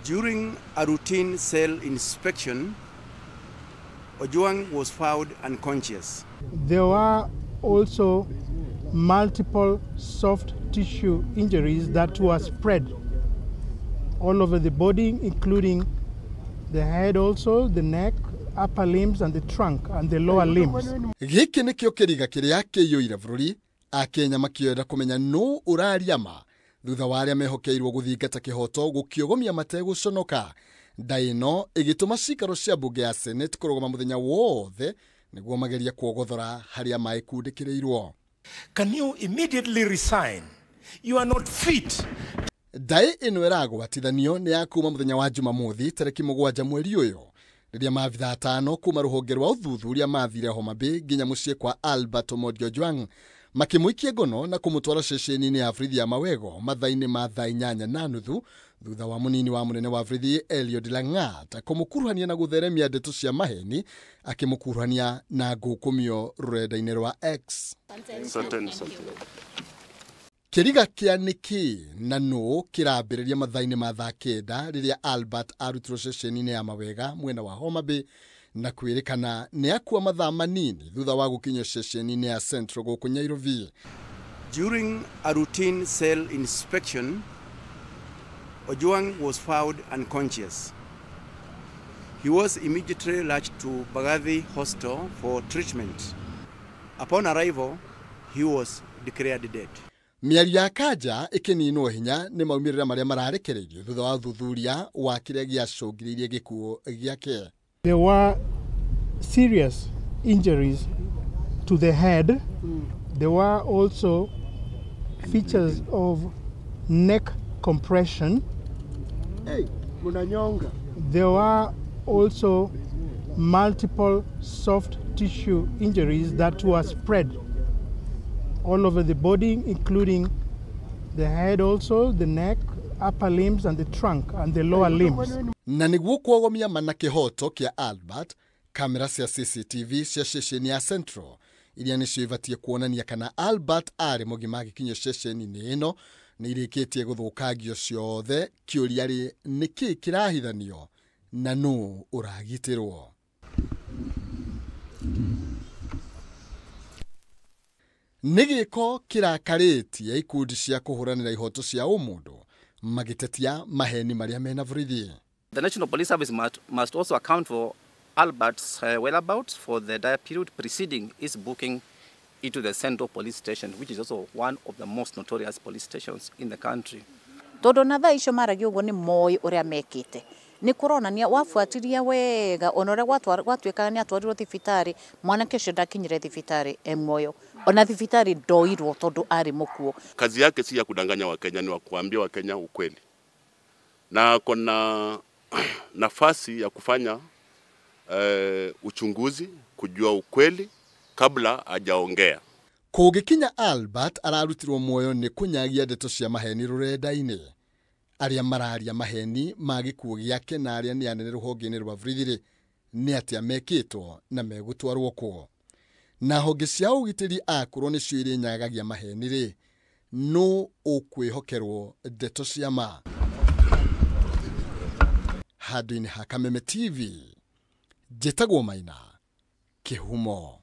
During a routine cell inspection, Ojwang was found unconscious. There were also multiple soft tissue injuries that were spread all over the body, including the head also, the neck, upper limbs and the trunk and the lower limbs. Gĩkĩ nĩkĩo kĩriga kĩrĩa kĩiyũire bũrũri, Akenya makĩenda kũmenya nũ ũraria ma thutha wa arĩa mehokeirwo gũthingata kĩhoto gũkĩogomia mategũconoka. Ndaĩ ĩno ĩgĩtũma cikaro cia mbunge ya Senate kũrũgama mũthenya wothe nĩguo magerie kuogothora harĩa maĩ kundĩkĩrĩirwo. Can you immediately resign? You are not fit. Ndaĩ ĩno ĩragwatithanio nĩ ya kuma mũthenya wa Jumamothi tarĩki 7 mweri ũyũ rĩrĩa maabitha atano kuma rũhonge rwa ũthuthuria mathire Homa Bay nginya mũciĩ kwa Albert Omondi Ojwang makĩmũikia ngono na kũmũtwara ceceni-inĩ ya borithi ya Mawego mathaa-inĩ ma thaa 8:30 thutha wa mũnini wa mũnene wa borithi Eliud Lang'at kũmũkuruhania na gũtheremia ndeto cia maheni akĩmũkuruhania na ngũkũmio rũrenda-inĩ rwa X. Kĩriga kĩa nĩkĩ na nũ kĩrambĩrĩria mathaa-inĩ ma thaa 9 rĩrĩa Albert arutirwo ceceni-inĩ ya Mawega mwena wa Homa Bay na kwĩrĩkana nĩ akua mathaa manini thutha wa gũkinyio ceceni-inĩ ya Central gũkũ Nairobi. During a routine cell inspection, Ojwang was found unconscious. He was immediately rushed to Mbagathi Hospital for treatment. Upon arrival, he was declared dead. Mĩario ya Kanja ĩkĩninwo hinya nĩ maumĩrĩra marĩa mararekereirio thutha wa ũthuthuria wa kĩrĩa gĩacũngĩrĩirie gĩkuũ gĩake. There were serious injuries to the head. There were also features of neck compression. Hey, there were also multiple soft tissue injuries that were spread all over the body, including the head also, the neck, upper limbs and the trunk and the lower limbs. Na nĩguo kuogomia mana kĩhoto kĩa Albert, kamera cia CCTV cia ceceni ya Central iria nĩcio ibatiĩ kuonania kana Albert arĩ mũgima agĩkinyio ceceni-inĩ ĩno nĩ irĩkĩtie gũthũkangio ciothe. Kĩũria rĩ, nĩkĩ kĩrahithanio na nũ ũragitĩrwo? Nĩ gĩko kĩrakarĩtie ikundi cia kũhũranĩra ihoto cia ũmũndũ magĩtetia maheni marĩa mena borithi. The National Police Service must also account for Albert's whereabouts for the dire period preceding his booking into the Central Police Station, which is also one of the most notorious police stations in the country. Tondu na thaa icio maragia ũguo nĩ moĩ ũrĩa mekĩte. Nĩ kũronania wabuatiria wega ona ũrĩa gwatuĩkaga nĩ atwarirwo thibitarĩ, mwanake ũcio ndakinyire thibitarĩ e muoyo. Ona thibitarĩ ndoirwo tondu arĩ mũkuũ. Kazi yake si ya kudanganya Wakenya, ni wa kuambia Wakenya ukweli. Na kuna nafasi ya kufanya uchunguzi kujua ukweli kabla hajaongea. Kũngĩkinya Albert ararutirwo muoyo nĩ kũnyagia ndeto cia maheni rũrenda-inĩ. Arĩa mararia maheni ma gĩkuũ gĩake na arĩa nĩ anene rũhonge-inĩ rwa borithi nĩ atĩa mekĩtwo na megũtwarwo kũ? Na honge cia ũgitĩri akorwo nĩcio irĩnyagagia maheni rĩ, nũ ũkwĩhokerwo ndeto cia ma? Handũ-inĩ ha Kameme TV, njĩtagwo Maina Kĩhumo.